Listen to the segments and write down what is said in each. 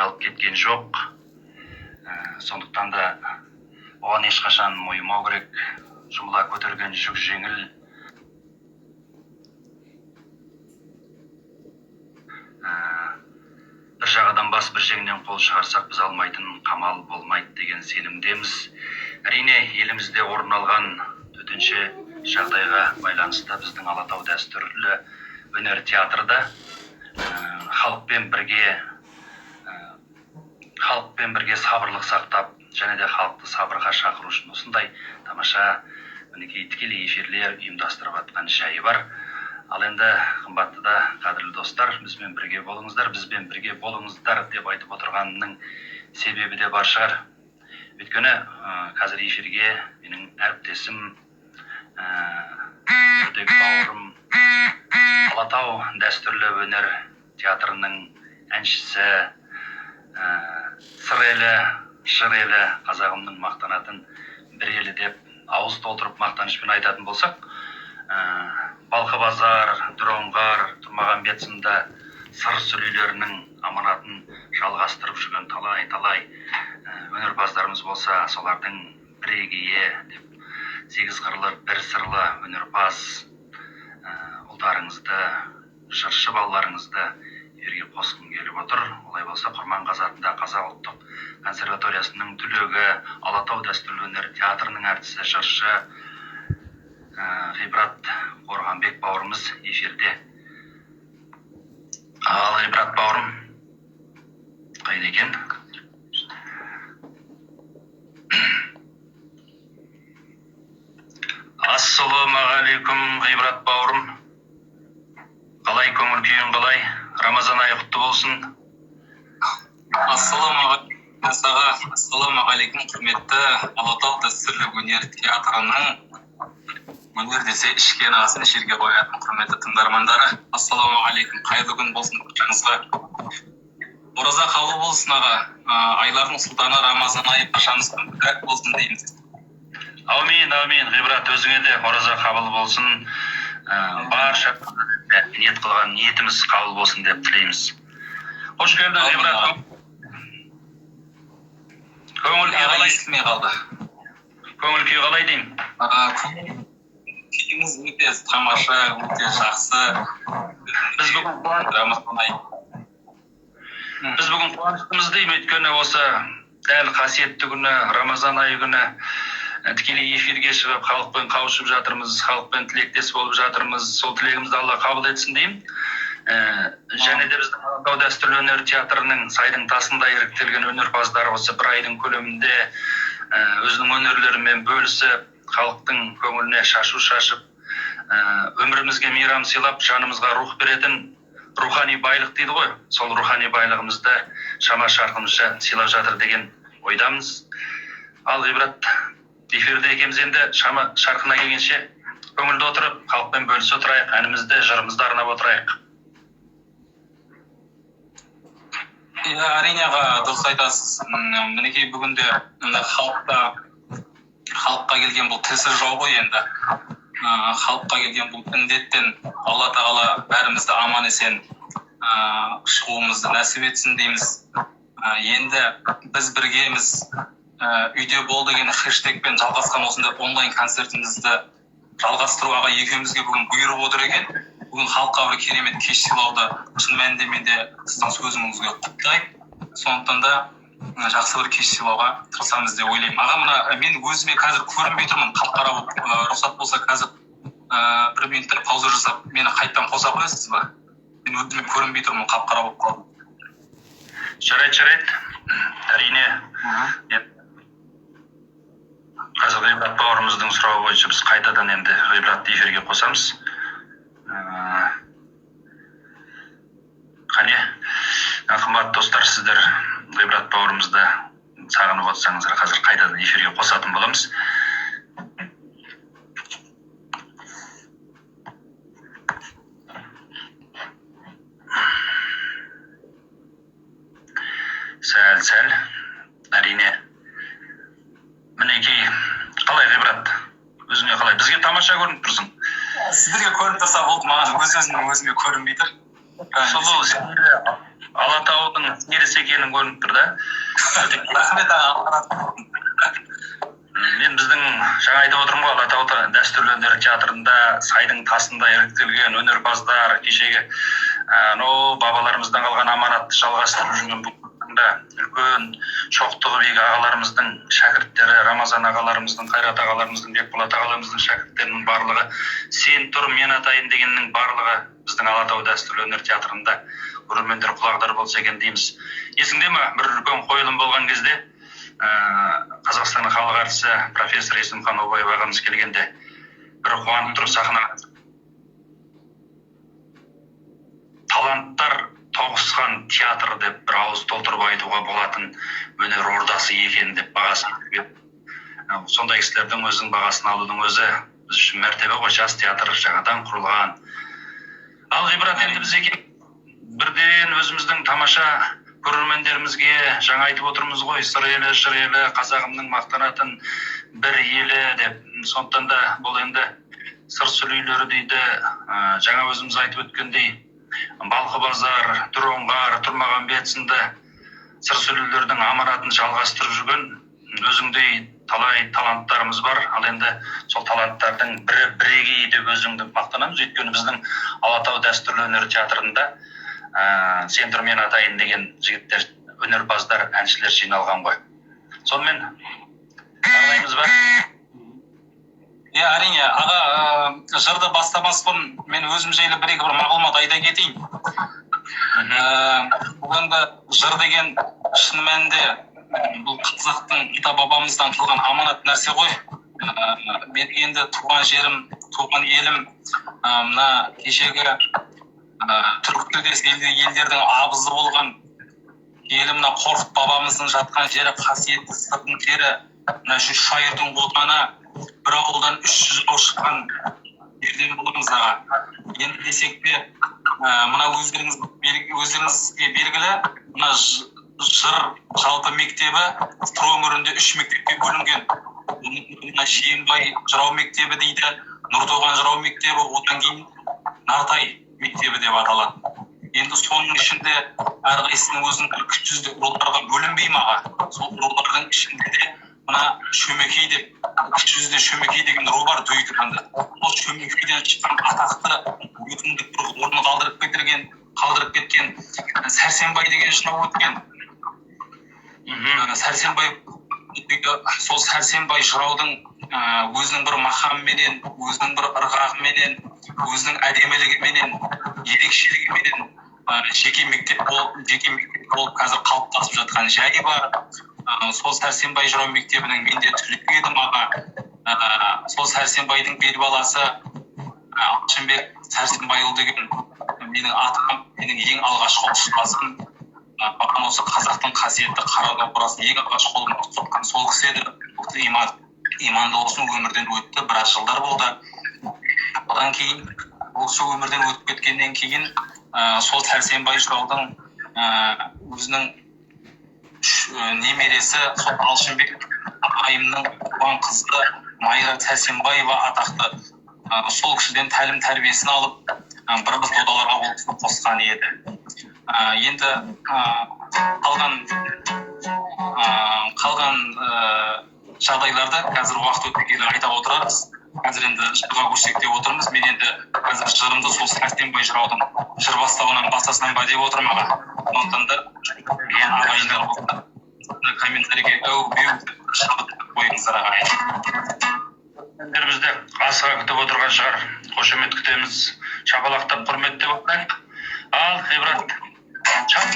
айналып кеткен жоқ. Сондықтан да оған ешқашан мойымау керек. Жұмыла көтерген жүк жеңіл. Бір жағадан бас, бір жеңнен қол шығарсақ, біз алмайтын қамал болмайды деген сенімдеміз. Әрине, елімізде орын алған төтенше жағдайға байланысты біздің Алатау дәстүрлі өнер театры да халықпен бірге сабырлық сақтап, және де халықты сабырға шақыру үшін осындай тамаша мінекей тікелей эфирлер ұйымдастырып жатқан жайы бар. Ал енді, қымбатты да қадірлі достар, бізбен бірге болыңыздар, бізбен бірге болыңыздар деп айтып отырғанымның себебі де бар шығар. Өйткені қазір эфирге менің әріптесім, өмірдегі бауырым, Алатау дәстүрлі өнер театрының әншісі, сыр елі, жыр елі, қазағымның мақтанатын бір елі деп ауыз толтырып мақтанышпен айтатын болсақ, Балқы базар, Дүроңғар, Тұрмағамбет сынды сыр сүлейлерінің аманатын жалғастырып жүрген талай-талай өнерпаздарымыз болса, солардың бірегейі деп сегіз қырлы, бір сырлы өнерпаз ұлдарыңызды, жыршы балаларыңызды эфирге қосқым келіп отыр. Олай болса, Құрманғазы атындағы Қазақ ұлттық консерваториясының түлегі, Алатау дәстүрлі өнер театрының әртісі, жыршы Ғибрат Қорғанбек бауырымыз эфирде. Ал Ғибрат бауырым қайда екен? Ассалаумағалейкум, Ғибрат бауырым. Қалай көңіл күйің қалай? Рамазан айы құтты болсын. Ассалаумағалейкум, құрметті Алатау дәстүрлі өнер театрының өнер десе ішкен асын ішерге қоятын құрметті тыңдармандары. Ассалаумағалейкум, қайырлы күн болсын баршаңызға. Ораза қабыл болсын аға. Айлардың сұлтаны Рамазан айы баршамызға мүбәрак болсын дейміз. Әумин, әумин. Ғибрат, өзіңе де ораза қабыл болсын. Барша ниет қылған ниетіміз қабыл болсын деп тілейміз. Қош келдің, Ғибрат. Көңіл күй қалай? Естілмей қалды. Көңіл күй қалай деймін? Көңіл күйіміз өте тамаша, өте жақсы. Біз бүгін Рамазан айы. Біз бүгін қуаныштымыз деймін, өйткені осы дәл қасиетті күні, Рамазан айы күні тікелей эфирге шығып, халықпен қауышып жатырмыз, халықпен тілектес болып жатырмыз. Сол тілегімізді Алла қабыл етсін деймін. Және де біздің Алатау дәстүрлі өнер театрының сайдың тасындай іріктелген өнерпаздары осы бір айдың көлемінде өзінің өнерлерімен бөлісіп, халықтың көңіліне шашу шашып, өмірімізге мейрам сыйлап, жанымызға рух беретін рухани байлық дейді ғой. Сол рухани байлығымызды шама шарқымызша сыйлап жатыр деген ойдамыз. Ал Ғибрат, эфирде екеуміз енді шама шарқына келгенше көңілді отырып, халықпен бөлісе отырайық, әнімізді, жырымызды арнап отырайық. Иә, әрине аға, дұрыс айтасыз. Мінекей бүгінде мына халыққа келген бұл тілсіз жау ғой енді. Халыққа келген бұл індеттен Алла тағала бәрімізді аман есен шығуымызды нәсіп етсін дейміз. Енді біз біргеміз, үйде бол деген хэштегпен жалғасқан осындай онлайн концертімізді жалғастыру аға екеумізге бүгін бұйырып отыр екен. Бүгін халыққа бір керемет кеш сыйлауды шын мәнінде мен де сіздің сөзіңізге құптаймын. Сондықтан да жақсы бір кеш сыйлауға тырысамыз деп ойлаймын. Аға, мына мен өзіме қазір көрінбей тұрмын, қап-қара болып, рұқсат болса қазір бір минуттай пауза жасап, мені қайтадан қоса қоясыз ба? Мен өзіме көрінбей тұрмын, қап-қара болып қалдым. Жарайды, жарайды. Әрине, қазір Ғибрат бауырымыздың сұрауы бойынша біз қайтадан енді Ғибратты эфирге қосамыз. Қане, қымбатты достар, сіздер Ғибрат бауырымызды сағынып отырсаңыздар, қазір қайтадан эфирге қосатын боламыз. Сәл-сәл, әрине. Мінекей, қалай Ғибрат? Өзіңе қалай? Бізге тамаша көрініп тұрсың. Сіздерге көрініп тұрса болды, маған өз өзімнің өзіме көрінбей тұр. Сұлу, сен Алатаудың серісі екенің көрініп тұр да. Рахмет, аға. Мен біздің жаңа айтып отырмын ғой, Алатау дәстүрлі өнер театрында сайдың тасында іріктелген өнерпаздар, кешегі анау бабаларымыздан қалған аманатты жалғастырып жүрген бүгінгі үлкен шоқтығы биік ағаларымыздың шәкірттері, Рамазан ағаларымыздың, Қайрат ағаларымыздың, Бекболат ағаларымыздың шәкірттерінің барлығы, сен тұр, мен атайын дегеннің барлығы біздің Алатау дәстүрлі өнер театрында көрермендер құлағдар болса екен дейміз. Есіңде ме, бір үлкен қойылым болған кезде Қазақстанның халық әртісі профессор Есімхан Обаев ағамыз келгенде бір қуанып тұрып сахнаға таланттар тоғысқан театр деп бір ауыз толтырып айтуға болатын өнер ордасы екен деп бағасын берген. Сондай кісілердің өзінің бағасын алудың өзі біз үшін мәртебе ғой, жас театр жаңадан құрылған. Ал Ғибрат, енді біз екен бірден өзіміздің тамаша көрермендерімізге жаңа айтып отырмыз ғой, Сыр елі, жыр елі, қазағымның мақтанатын бір елі деп. Сондықтан да бұл енді Сыр сүлейлері дейді, жаңа өзіміз айтып өткендей, Балқы базар, Дүр Оңғар, Тұрмағамбет сынды Сыр сүлейлердің аманатын жалғастырып жүрген өзіңдей талай таланттарымыз бар. Ал енді сол таланттардың бірі бірегейі деп өзіңді мақтанамыз. Өйткені біздің Алатау дәстүрлі өнер театрында сен тұр, мен атайын деген жігіттер, өнерпаздар, әншілер жиналған ғой. Сонымен арнаймыз ба? Иә, әрине, аға, жырды бастамас бұрын мен өзім жайлы бір екі бір мағлұмат айта кетейін. Бұл енді жыр деген шын мәнінде бұл қазақтың ата бабамыздан қалған аманат нәрсе ғой. Мен енді туған жерім, туған елім, мына кешегі түркі тілдес елдердің абызы болған елі, мына Қорқыт бабамыздың жатқан жері, қасиетті Сырдың жері, мына 100 шайырдың отаны, бір ауылдан 300 жырау шыққан жерден боламыз, аға. Енді десек те, мына өздеріңізге белгілі, мына жыр жалпы мектебі Сыр өңірінде 3 мектепке бөлінген. Мына Жиенбай жырау мектебі дейді, Нұртоған жырау мектебі, одан кейін Нартай мектебі деп аталады. Енді соның ішінде әрқайсысының өзінің бір кіші жүздік руларға бөлінбей ме, аға? Сол рулардың ішінде де мына Шөмекей деп, кіші жүзде Шөмекей деген ру бар Дөйкіранда. Ол Шөмекейден шыққан атақты өзіндік бір орын қалдырып кеткен Сәрсенбай деген жырау өткен. Сәрсенбай, сол Сәрсенбай жыраудың өзінің бір мақамыменен, өзінің бір ырғағыменен, өзінің әдемілігіменен, ерекшелігіменен, жеке мектеп болып, жеке мектеп болып қазір қалыптасып жатқан жайы бар. Сол Сәрсенбай жырау мектебінің мен де түлегі едім, аға. Сол Сәрсенбайдың бел баласы Алшынбек Сәрсенбайұлы деген менің атам, менің ең алғашқы ұстазым. Маған осы қазақтың қасиетті қара домбырасын ең алғаш қолыма ұстатқан сол кісі еді. Ол кісі иманды болсын, өмірден өтті, біраз жылдар болды. Одан кейін ол кісі өмірден өтіп кеткеннен кейін, сол Сәрсенбай жыраудың, өзінің үш немересі сол Алшынбек ағайымның туған қызы Майра Сәрсенбаева атақты, сол кісіден тәлім тәрбиесін алып, біраз додаларға ол кісі қосқан еді. Енді қалған жағдайларды қазір уақыт өте келе айта отырармыз. Қазір енді жырға көшсек деп отырмыз. Мен енді қазір жырымды сол Сәрсенбай жыраудың жыр бастауынан бастасам ба деп отырмын, аға. Сондықтан да ағайындар болса, комментарийге әу беу деп шабыт қойыңыздар, ағайын. Бізді асыға күтіп отырған шығар, қошемет күтеміз, шапалақтап құрметтеп отырайық. Ал Ғибрат, чап.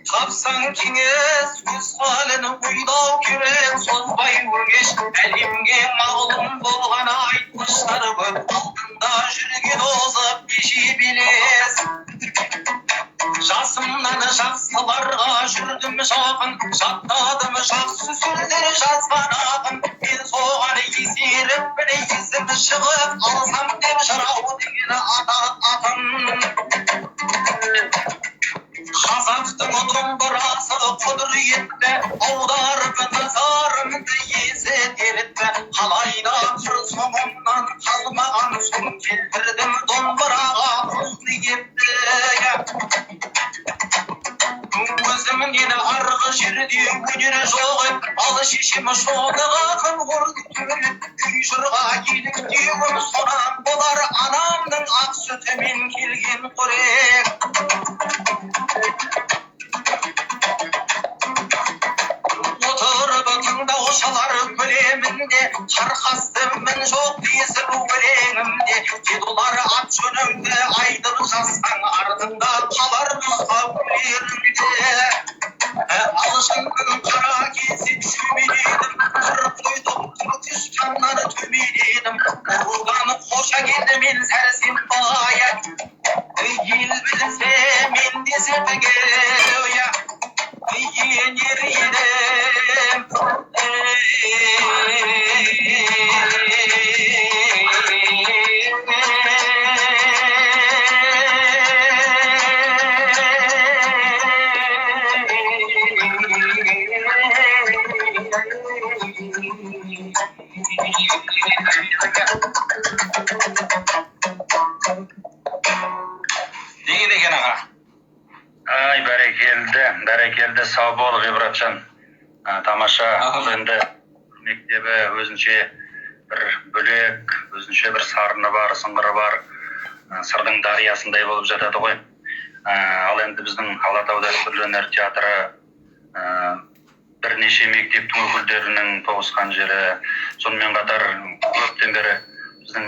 Тапсаң кеңес өз халін ойлау керек, созбай өргеш әлемге мағлұм болған айтқыштар көп. жүрген озып неше белес. Жасымнан жақсыларға жүрдім жақын, жаттадым жақсы сөздер жазған ақын. Мен соған есеріппін, есім шығып алсам деп жырау деген атақ атын. Қазақтың домбырасы құдіретті, аударып назарымды есі дертті. Қалайда қыр соңымнан қалмаған соң келтірдім домбыраға құсны епті. Өзімнен арғы жерде өнер жоқ, ал шешем шолақ ақын орды төлеп, күй жырға еліктеуім сонан болар, анамның ақ сүтімен келген қорек. Отырып тыңдаушылар көлемінде, тарқасты мін жоқ десіп өлеңімде. Дедулар ат жөніңді айтып жазсаң, артыңда қалар нұсқа өлеріңде. Алшынның қара кезек шөмеледім, бір қойдық Түркістаннан төмеледім. Ұрған Қожа келді мен Сәрсенбай, ел білсе мен десепке енер едім. Деген екен, аға. Ай, бәрекелді, бәрекелді, сау бол, Ғибратжан. Тамаша. Бұл енді мектебі өзінше бір бөлек, өзінше бір сарыны бар, сыңғыры бар, сырдың дариясындай болып жатады ғой. Ал енді біздің Алатау дәстүрлі өнер театры бірнеше мектептің өкілдерінің тоғысқан жері, сонымен қатар көптен бері біздің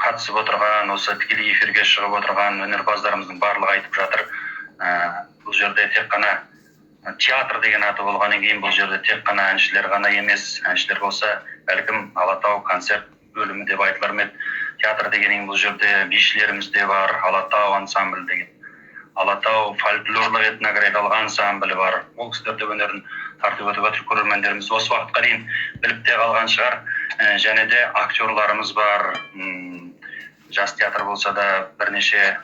қатысып отырған, осы тікелей эфирге шығып отырған өнерпаздарымыздың барлығы айтып жатыр. Бұл жерде тек қана театр деген аты болғаннан кейін, бұл жерде тек қана әншілер ғана емес, әншілер болса, бәлкім, Алатау концерт бөлімі деп айтылар ма еді. Театр дегеннен кейін бұл жерде бишілеріміз де бар, Алатау ансамбль деген, Алатау фольклорлық этнографиялық ансамблі бар. Ол кісілер де өнерін тартып өтіп жатыр. Көрермендеріміз осы уақытқа дейін біліп те қалған шығар. Және де актерларымыз бар. Жас театр болса да, бірнеше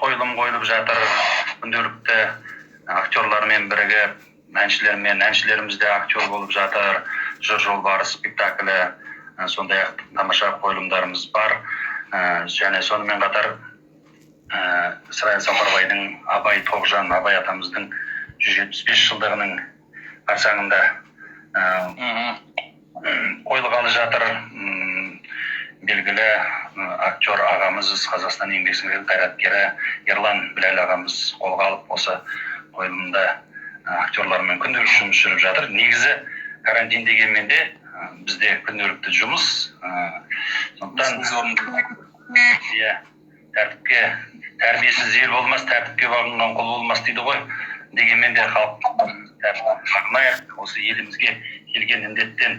қойылым қойылып жатыр. Күнделікті актерлармен бірігіп, әншілермен, әншілеріміз де актер болып жатыр. «Жыр жолбарыс» спектаклі, сондай ақ тамаша қойылымдарымыз бар. Және сонымен қатар Ысырайыл Сапарбайдың «Абай Тоғжан», Абай атамыздың 175 жылдығының қарсаңында қойылғалы жатыр. Белгілі актер ағамыз, Қазақстан еңбек сіңірген қайраткері Ерлан Біләл ағамыз қолға алып, осы қойылымда актерлармен күнделікті жұмыс жүріп жатыр. Негізі карантин дегенмен де бізде күнделікті жұмыс, сондықтан иә, тәртіпке, тәрбиесіз ел болмас, тәртіпке бағынған құл болмас дейді ғой. Дегенмен де халық бағынайық, осы елімізге келген індеттен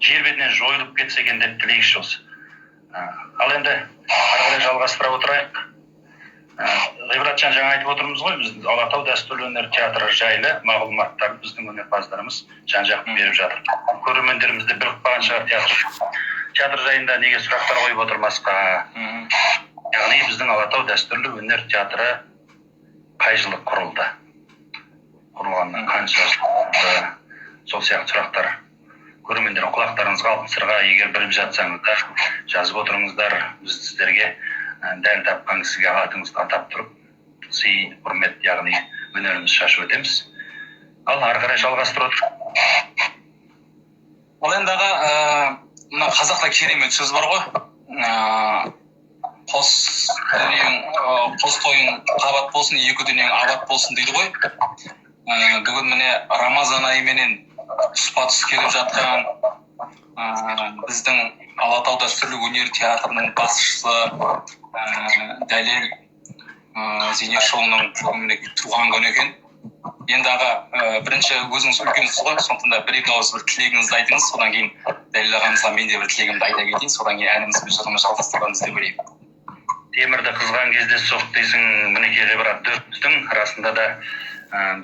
жер бетінен жойылып кетсе екен деп тілейікші осы. Ал енді ары қарай жалғастыра отырайық. Ғибратжан, жаңа айтып отырмыз ғой, біз Алатау дәстүрлі өнер театры жайлы мағлұматтар біздің өнерпаздарымыз жан жақты беріп жатыр. Көрермендеріміз де біліп қалған шығар театр жайында неге сұрақтар қойып отырмасқа. Яғни біздің Алатау дәстүрлі өнер театры қай жылы құрылды, құрылғанына қанша жыл болды, сол сияқты сұрақтар. Көрермендер, құлақтарыңызға алтын сырға, егер біліп жатсаңыздар, жазып отырыңыздар. Біз сіздерге дәл тапқан кісіге атыңызды атап тұрып сый құрмет, яғни өнерімізді шашып өтеміз. Ал ары қарай жалғастырып отыр. Ал енді, аға, мына қазақта керемет сөз бар ғой, қос дүниең, қос тойың қабат болсын, екі дүниең абат болсын дейді ғой. Бүгін міне Рамазан айыменен тұспа тұс келіп жатқан біздің Алатау дәстүрлі өнер театрының басшысы Дәлел Зейнешұлының бүгін мінекей туған күні екен. Енді аға, бірінші өзіңіз үлкенсіз ғой, сондықтан да бір екі ауыз бір тілегіңізді айтыңыз, содан кейін Дәлел ағамызға мен де бір тілегімді айта кетейін, содан кейін әніміз бен жырымызды жалғастырамыз деп ойлаймын. Темірді қызған кезде соқ дейсің, мінекей Ғибрат дөп, расында да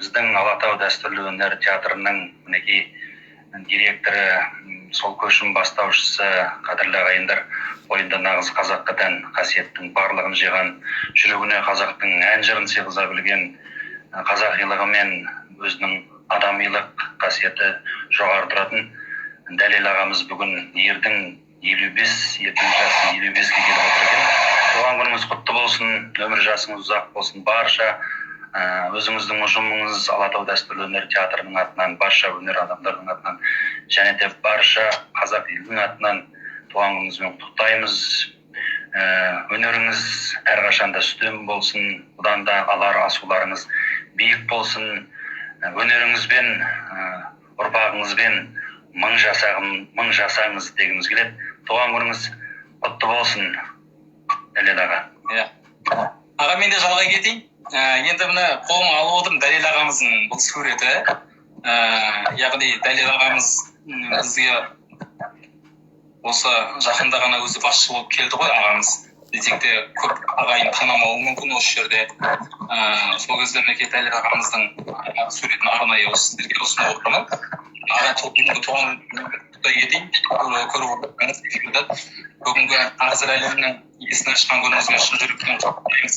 біздің Алатау дәстүрлі өнер театрының мінекей директоры, сол көшін бастаушысы, қадірлі ағайындар, бойында нағыз қазаққа тән қасиеттің барлығын жиған, жүрегіне қазақтың ән жырын сыйғыза білген, қазақилығы мен өзінің адамилық қасиеті жоғары тұратын Дәлел ағамыз бүгін ердің 55, ертең жасы 55-ке келіп отыр екен. Туған күніңіз құтты болсын, өмір жасыңыз ұзақ болсын. Барша өзіңіздің ұжымыңыз Алатау дәстүрлі өнер театрының атынан, барша өнер адамдарының атынан және де барша қазақ елінің атынан туған күніңізбен құттықтаймыз. Өнеріңіз әрқашанда үстем болсын, бұдан да алар асуларыңыз биік болсын. Өнеріңізбен, ұрпағыңызбен мың жасаңыз дегіміз келеді. Туған күніңіз құтты болсын, Дәлел аға. Иә. Аға, мен де жалғай кетейін. Енді міне қолыма алып отырмын Дәлел ағамыздың бұл суреті. Яғни Дәлел ағамыз бізге осы жақында ғана өзі басшы болып келді ғой ағамыз. Десек те көп ағайын танымауы мүмкін осы жерде. Сол кезде мінекей Дәлел ағамыздың суретін арнайы осы сіздерге ұсынып отырмын. Аға, бүгінгі туған құттай кетейін, көріп отырғаныңыз эфирді. Бүгінгі ағзыр әлемнің есін ашқан күніңізбен шын жүректен құттықтаймыз.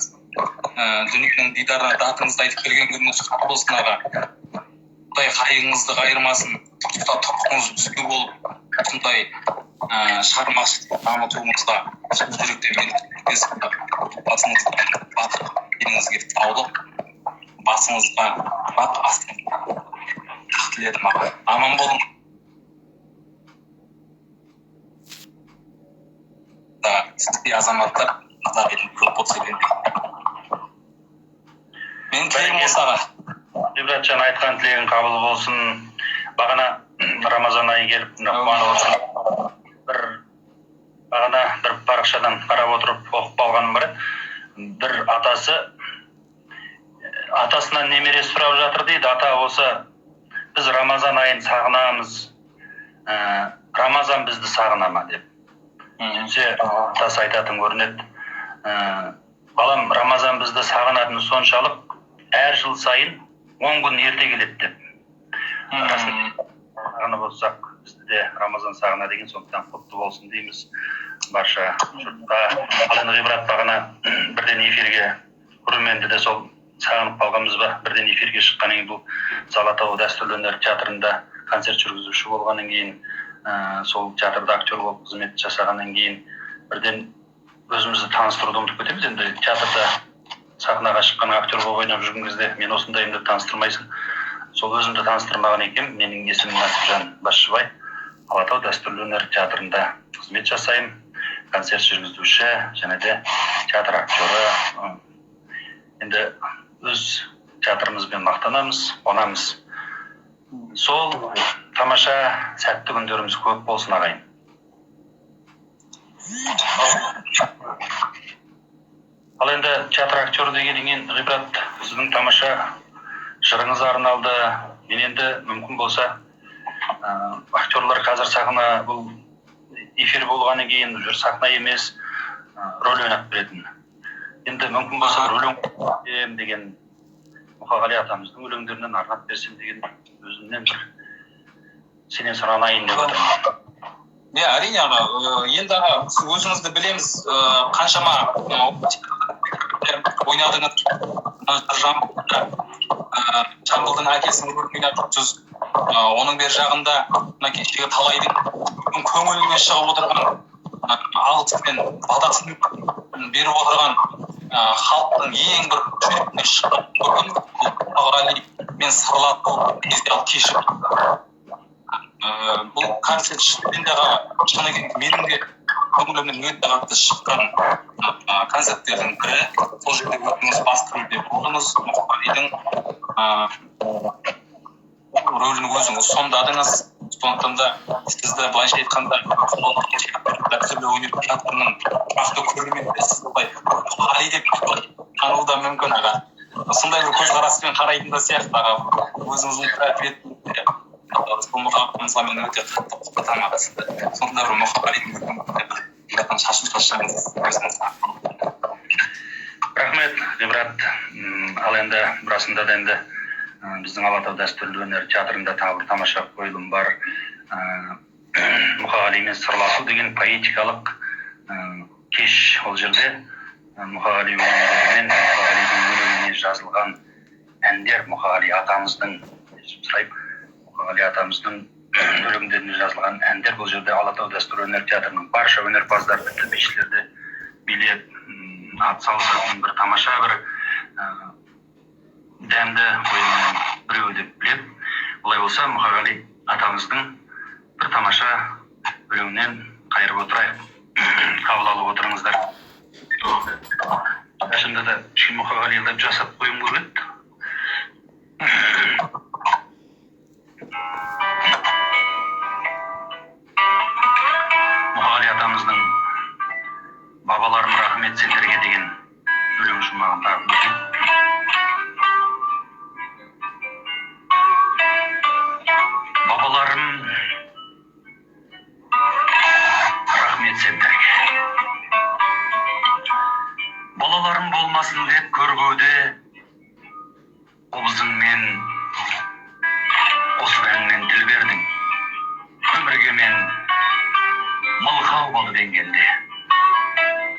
Дүниенің дидарына датыңызды айтып келген күніңіз құтты болсын аға. Құдай қайғыңызды қайырмасын, тұтқа тұрқыңыз түзу болып, осындай шығармашылықты дамытуыңызға шын жүректен мен басыңызға бақ, еліңізге саулық, басыңызға бақ, астыңызға бақ тіледім аға. Аман болың. Сіздей азаматтар қазақ елін көп болса екен. Менің тілегім осы аға. Ғибратжан, айтқан тілегің қабыл болсын. Бағана Рамазан айы келіп, мына қуанып отырмын. Бір бағана бір парақшадан қарап отырып оқып қалғаным бар еді. Бір атасынан немере сұрап жатыр дейді. Ата, осы біз Рамазан айын сағынамыз, Рамазан бізді сағына ма деп. Сөйтсе атасы айтатын көрінеді, балам, Рамазан бізді сағынатыны соншалық, әр жыл сайын 10 күн ерте келеді деп. Расында сағынып отырсақ, бізді де Рамазан сағына деген, сондықтан құтты болсын дейміз барша жұртқа. Ал енді Ғибрат, бағана бірден эфирге, көрерменді де сол сағынып қалғанбыз ба, бірден эфирге шыққаннан кейін, бұл Алатау дәстүрлі өнер театрында концерт жүргізуші болғаннан кейін, сол театрда актер болып қызмет жасағаннан кейін бірден өзімізді таныстыруды ұмытып кетеміз. Енді театрда сахнаға шыққан актер болып ойнап жүрген кезде мен осындаймын деп таныстырмайсың. Сол өзімді таныстырмаған екенмін. Менің есімім Насипжан Басшыбай. Алатау дәстүрлі өнер театрында қызмет жасаймын, концерт жүргізуші және де театр актері. Енді өз театрымызбен мақтанамыз, қуанамыз. Сол тамаша сәтті күндеріміз көп болсын ағайын. Ал енді театр актері дегеннен кейін, Ғибрат, сіздің тамаша жырыңыз арналды. Мен енді мүмкін болса, актерлар қазір сахна, бұл эфир болғаннан кейін уже сахна емес, рөл ойнап беретін. Енді мүмкін болса бір өлең деген Мұқағали атамыздың өлеңдерінен арнап берсем деген өзімнен бір сенен сұранайын деп отырмын. Иә, әрине аға. Енді аға, өзіңізді білеміз, қаншама ойнадыңыз. Жамбылдың әкесінің рөлін ойнап жүрсіз. Оның бер жағында мына кешегі талайдың көңілінен шығып отырған, алғыс пен батасын беріп отырған, халықтың ең бір жүрегінен шыққан көрген Мұқағали мен Сырлату поэзиялық кеші. Бұл концерт шынымен де аға, шыны керек, менің де көңілімнен өте қатты шыққан концерттердің бірі. Сол жерде өзіңіз басты рөлде болдыңыз, Мұқағалидың рөлін өзіңіз сомдадыңыз. Сондықтан да сізді былайша айтқанда дәстүрлі өнер театрының тұрақты көрермені сіз былай Мұқағали деп тану да мүмкін аға. Сондай бір көзқараспен қарайтын да сияқты аға. Өзіңіздің портретіңізде сол Мұқағалымызға мен өте қатты құптатамын аға сізді. Сондай бір Мұқағалидың бір шашын шашсаңыз өзіңіз. Рахмет, Ғибрат. Ал енді расында да енді біздің Алатау дәстүрлі өнер театрында тағы бір тамаша қойылым бар. Мұқағалимен сырласу деген поэтикалық кеш. Ол жерде Мұқағали өлеңдерімен, Мұқағалидың өлеңіне жазылған әндер, Мұқағали атамыздың, сұрайып, Мұқағали атамыздың өлеңдеріне жазылған әндер. Бұл жерде Алатау дәстүрлі өнер театрының барша өнерпаздары, тіпті бишілер де билеп, атсалысатын бір тамаша бір дәмді қойылымның біреуі деп білемін. Олай болса, Мұқағали атамыздың бір тамаша өлеңінен қайырып отырайық. Қабыл алып отырыңыздар. Шынында да кішкене Мұқағалилап жасап қойғым келіп еді. Мұқағали атамыздың «Бабаларым, рахмет сендерге» деген өлең шумағын тағы көрейін. Бабаларым, рахмет сендерге. Балаларым болмасын деп көргеуде қобызыңмен қосып әнмен тіл бердің. Өмірге мен мылқау болып енгенде,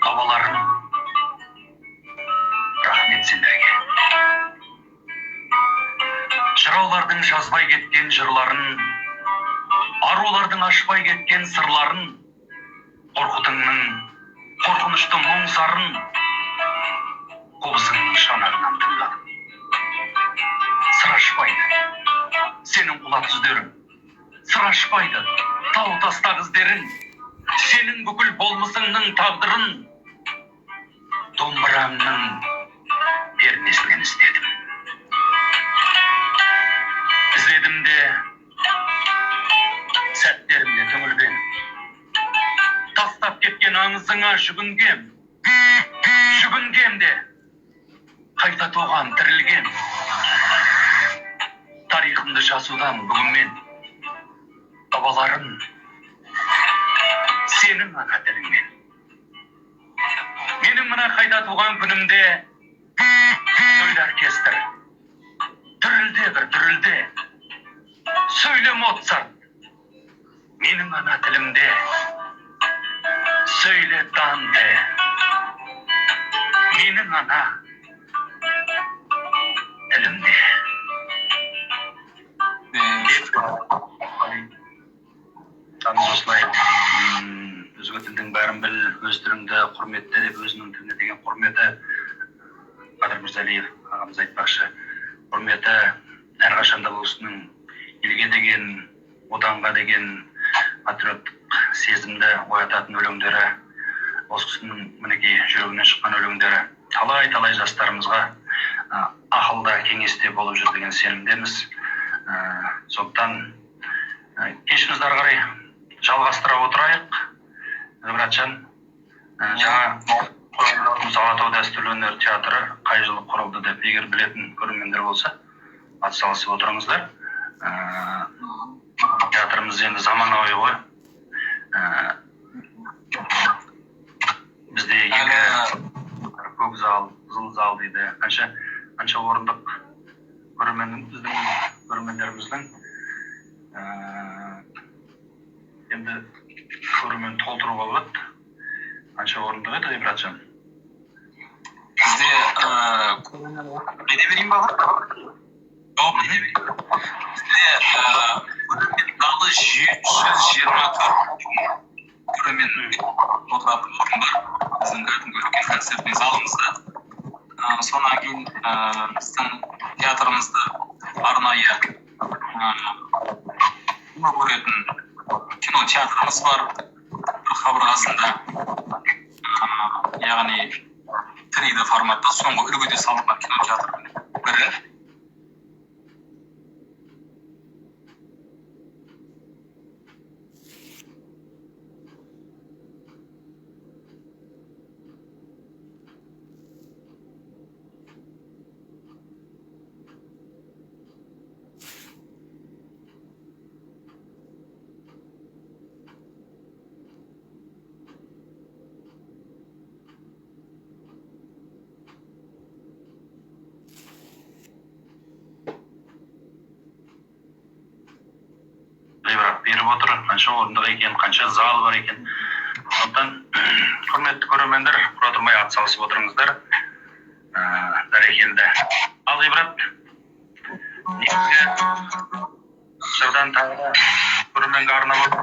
бабаларым, рахмет сендерге. Жыраулардың жазбай кеткен жырларын, арулардың ашпай кеткен сырларын, Қорқытыңның қорқынышты мұң зарын қобызыңның шанағынан тыңдадым. Сыр ашпайды сенің құла түздерің, сыр ашпайды тау тастағы іздерің. Сенің бүкіл болмысыңның тағдырын домбыраңның пернесінен іздедім. Іздедім де сәттерімде түңілген, тастап кеткен аңызыңа жүгінгем. Жүгінгем де қайта туған, тірілген. Тарихымды жазудан бүгін мен, бабаларым, сенің ана тіліңмен. Менің мына қайта туған күнімде сөйле, оркестр, дүрілде бір дүрілде, сөйле, Моцарт, менің ана тілімде, сөйле, Данте, менің ана тілімде деп. Осылай өзге тілдің бәрін біл, өз тіліңді құрметте деп, өзінің тіліне деген құрметі, Қадыр Мырзалиев ағамыз айтпақшы, құрметі әрқашанда бұл кісінің елге деген, отанға деген патриоттық сезімді оятатын өлеңдері, осы кісінің мінекей жүрегінен шыққан өлеңдері талай талай жастарымызға ақылда, кеңесте болып жүр деген сенімдеміз. Сондықтан кешімізді ары қарай жалғастыра отырайық. Ғибратжан, жаңа қойылымымыз «Алатау дәстүрлі өнер театры қай жылы құрылды» деп, егер білетін көрермендер болса, атсалысып отырыңыздар. Театрымыз енді заманауи ғой. Бізде екі көк зал, қызыл зал дейді. Қанша қанша орындық көрермен, біздің көрермендеріміздің енді көрермен толтыруға болады. Қанша орындық еді, Ғибратжан? Бізде айта берейін ба, аға? Жауап айта берейін. Бізде көрермен залы 724 көрермен отыратын орын бар біздің кәдімгі үлкен концертный залымызда. Сонан кейін біздің театрымызда арнайы кино көретін кинотеатрымыз бар бір қабырғасында, яғни 3D форматта соңғы үлгіде салынған кинотеатрдың бірі. Қанша орындық екен, қанша зал бар екен. Сондықтан, құрметті көрермендер, құра тұрмай атсалысып отырыңыздар. Бәрекелді. Ал Ғибрат, негізгі жырдан тағы да көрерменге арнап отыр.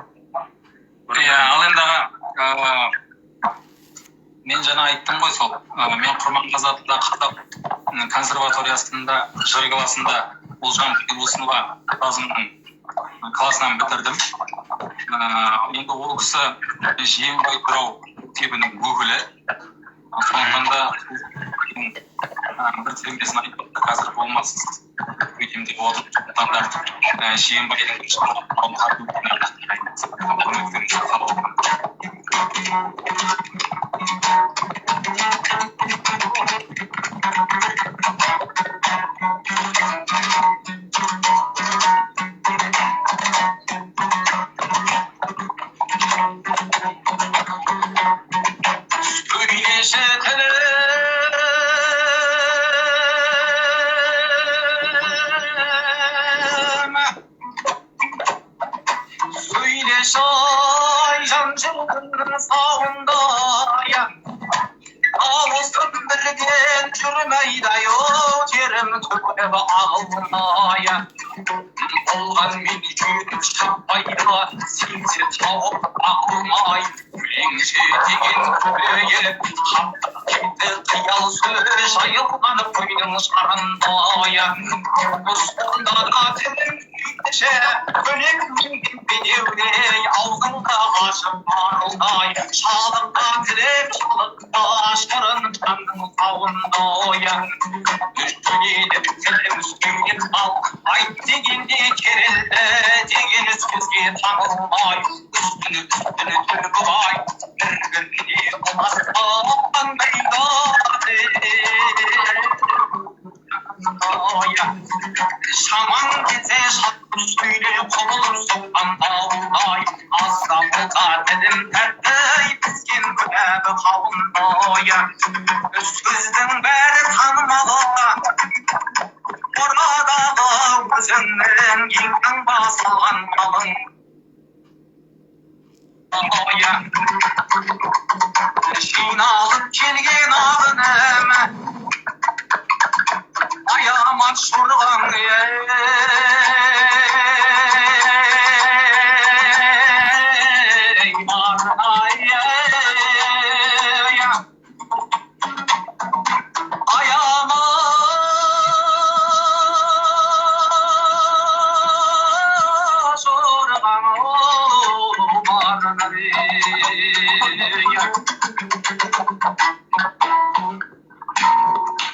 Иә, ал енді аға, мен жаңа айттым ғой сол, мен Құрманғазы атындағы қазақ консерваториясында жыр класында Ұлжан Байбосынова ұстазымның класынан бітірдім. Енді ол кісі Жиенбай жырау мектебінің өкілі. Сондықтан да бір термесін айтып қазір болмас өйтем деп отыр. Сондықтан да Жиенбайдың. Сөйлеші тілім, сөйлеші, ай, жан жылқының сауындай, дауысым білген жүрмейді, ау, терім төгіліп ағылмай, болғанмен жетіп шықпайды сеңсе тауып ақылмай, өлеңше деген көбейіп қаптап кетті қиял сөз жайылған қойдың шарындай. Сонда да тілім сөйлеші, көлік мінген бедеудей, аузыңды ашып маралдай, шалыққа тілеп шалыққа, шырын жанның сауындай. Сөйлеп тілім, сөйлеп ал, айт дегенде керілді деген сөзге таңылмай, үстіні үстіні төгіп ай, бір біріне ұласқандай. Шамаң келсе шалып сөйле, құбылып соққан дауылдай, аз да болса тілім тәтті піскен күләбі қауындай. Сөздің бәрі танымалы орадағы өзіңнің ең таңба салған малың. Жиналып келген ағыным, аямат жорғаң, ей, марнай, аямат жорғаң, марнай.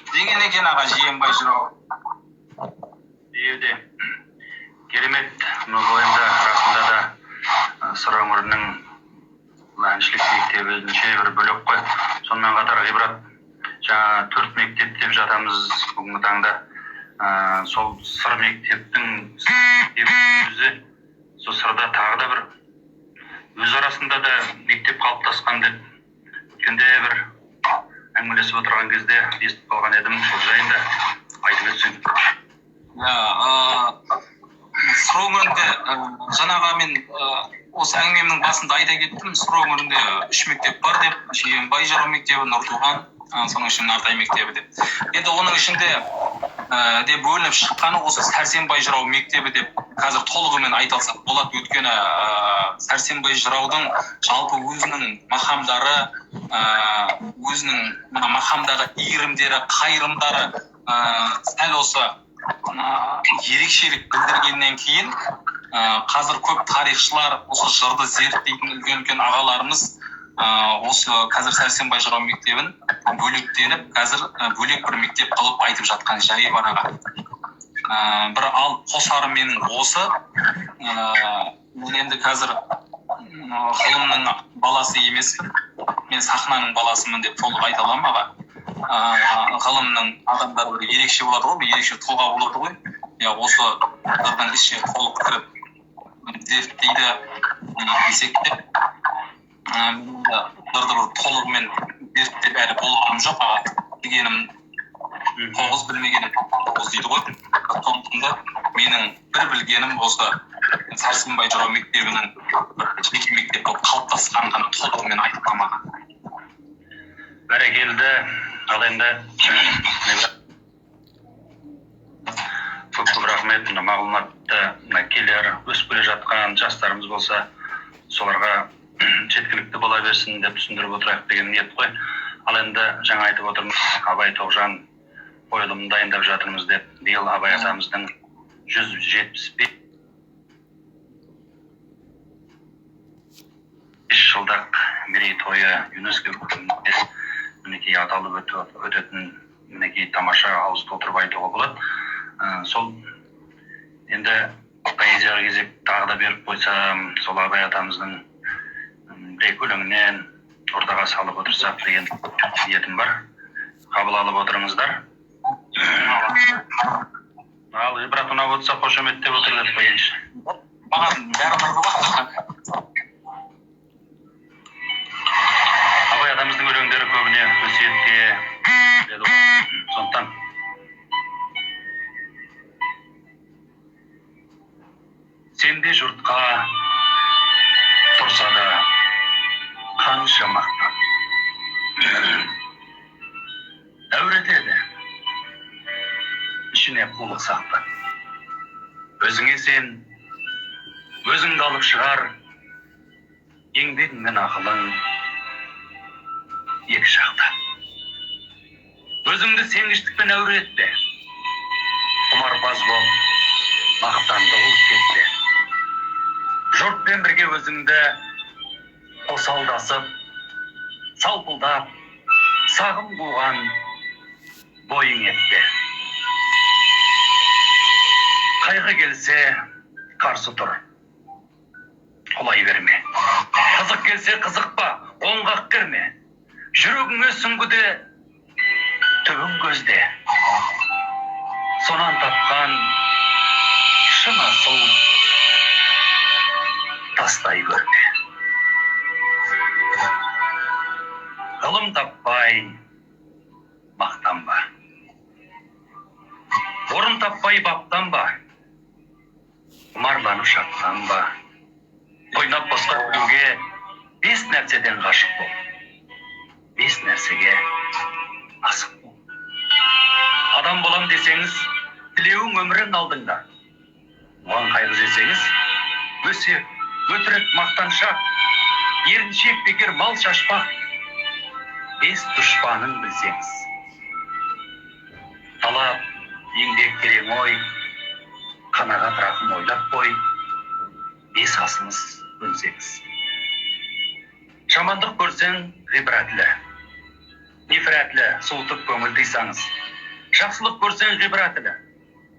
Деген екен аға Жиенбай жырау. Деуде керемет. Бұл енді расында да Сыр өңірінің бұл әншілік мектебі өзінше бір бөлек қой. Сонымен қатар, Ғибрат, жаңа төрт мектеп деп жатамыз бүгінгі таңда. Сол Сыр мектептің өзі, сол Сырда тағы да бір өз арасында да мектеп қалыптасқан деп өткенде бір әңгімелесіп отырған кезде естіп қалған едім. Сол жайында айтып өтсең. Иә, Сыр өңірінде жаңағы мен осы әңгімемнің басында айта кеттім, Сыр өңірінде үш мектеп бар деп: Жиенбай жырау мектебі, Нұртуған, соның ішінде Нартай мектебі деп. Енді оның ішінде де бөлініп шыққаны осы Сәрсенбай жырау мектебі деп қазір толығымен айта алсақ болады, өйткені Сәрсенбай жыраудың жалпы өзінің мақамдары, өзінің мына мақамдағы иірімдері, қайырымдары сәл осы ерекшелік білдіргеннен кейін, қазір көп тарихшылар, осы жырды зерттейтін үлкен үлкен ағаларымыз осы қазір Сәрсенбай жырау мектебін бөлектеніп, қазір бөлек бір мектеп қылып айтып жатқан жайы бар аға. Бір алып қосарым менің осы, мен енді қазір ғылымның баласы емеспін, мен сахнаның баласымын деп толық айта аламын аға. Ғылымның адамдары бір ерекше болады ғой, бір ерекше тұлға болады ғой. Иә, осы жырдың ішіне толық кіріп зерттейді десек те, жырды бір толығымен зерттеп әлі болғаным жоқ аға. Білгенім тоғыз, білмегенім 99 дейді ғой. Сондықтан да менің бір білгенім осы Сәрсенбай жырау мектебінің бір жеке мектеп болып қалыптасқанын ғана толығымен айтып қалмаған. Бәрекелді. Ал енді көп көп рахмет. Мына мағлұматты мына келер өсіп келе жатқан жастарымыз болса, соларға жеткілікті бола берсін деп түсіндіріп отырайық деген ниет қой. Ал енді жаңа айтып отырмыз, Абай, Тоғжан қойылымын дайындап жатырмыз деп. Биыл Абай атамыздың 175 жылдық мерейтойы ЮНЕСКО мінекей аталып өтетін, мінекей, тамаша, ауыз толтырып айтуға болады. Сол енді поэзияға кезек тағы да беріп қойсам, сол Абай атамыздың бір екі өлеңінен ортаға салып отырсақ деген ниетім бар. Қабыл алып отырыңыздар. Ал Ғибрат, ұнап отырса, қошеметтеп отыр деп қояйыншы. Маған бәрі ұнайды ғой. Абай атамыздың өлеңдері көбіне өсиетке деді ғой. Сондықтан сенде жұртқа тұрса да қанша мақтан, әуретеді ішіне қулық сақтап. Өзіңе сен, өзіңді алып шығар еңбегің мен ақылың екі жақта. Өзіңді сенгіштікпен әуре етпе, құмарпаз боп мақтанды қуып кетпе. Жұртпен бірге өзіңді қосалдасып, салпылдап сағым қуған бойың етпе. Қайғы келсе, қарсы тұр, құлай берме. Қызық келсе, қызықпа, оңғақ кірме. Жүрегіңе сүңгіде түбін көзде. Сонан тапқан шын асыл тастай көрме. Ғылым таппай мақтанба, орын таппай баптанба, құмарланып шаттанба. Ойнап босқа күлуге бес нәрседен ғашық бол, бес нәрсеге асық бол. Адам болам десеңіз, тілеуің өмірің алдыңда. Оған қайғы жесеңіз, өсек, өтірік, мақтаншақ, еріншек, бекер мал шашпақ. Бес дұшпанын білсеңіз: талап, еңбек, терең ой, қанағат, рақым ойлап қой. Бес асымыз көнсеңіз. Жамандық көрсең, ғибратлі, нефрәтлі, суытып көңіл тыйсаңыз. Жақсылық көрсең, ғибратлі,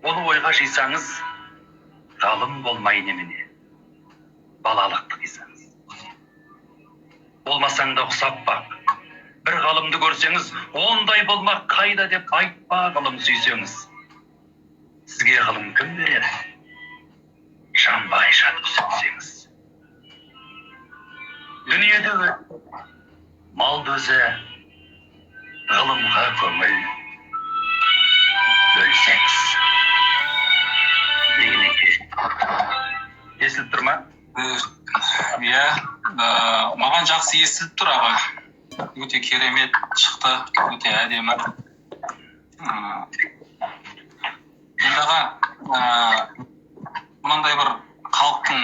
оны ойға жисаңыз. Ғалым болмай немене, балалықты қисаңыз. Болмасаң да ұқсап бақ. Бір ғалымды көрсеңіз, ондай болмақ қайда деп айтпа. Ғылым сүйсеңіз, сізге ғылым кім береді, жанбай жатып сөйтсеңіз. Дүниеде малды өзі ғылымға көңіл бөлсеңіз. Естіліп тұр ма? Иә, маған жақсы естіліп тұр, аға. Өте керемет шықты, өте әдемі. Енді, аға, мынандай бір халықтың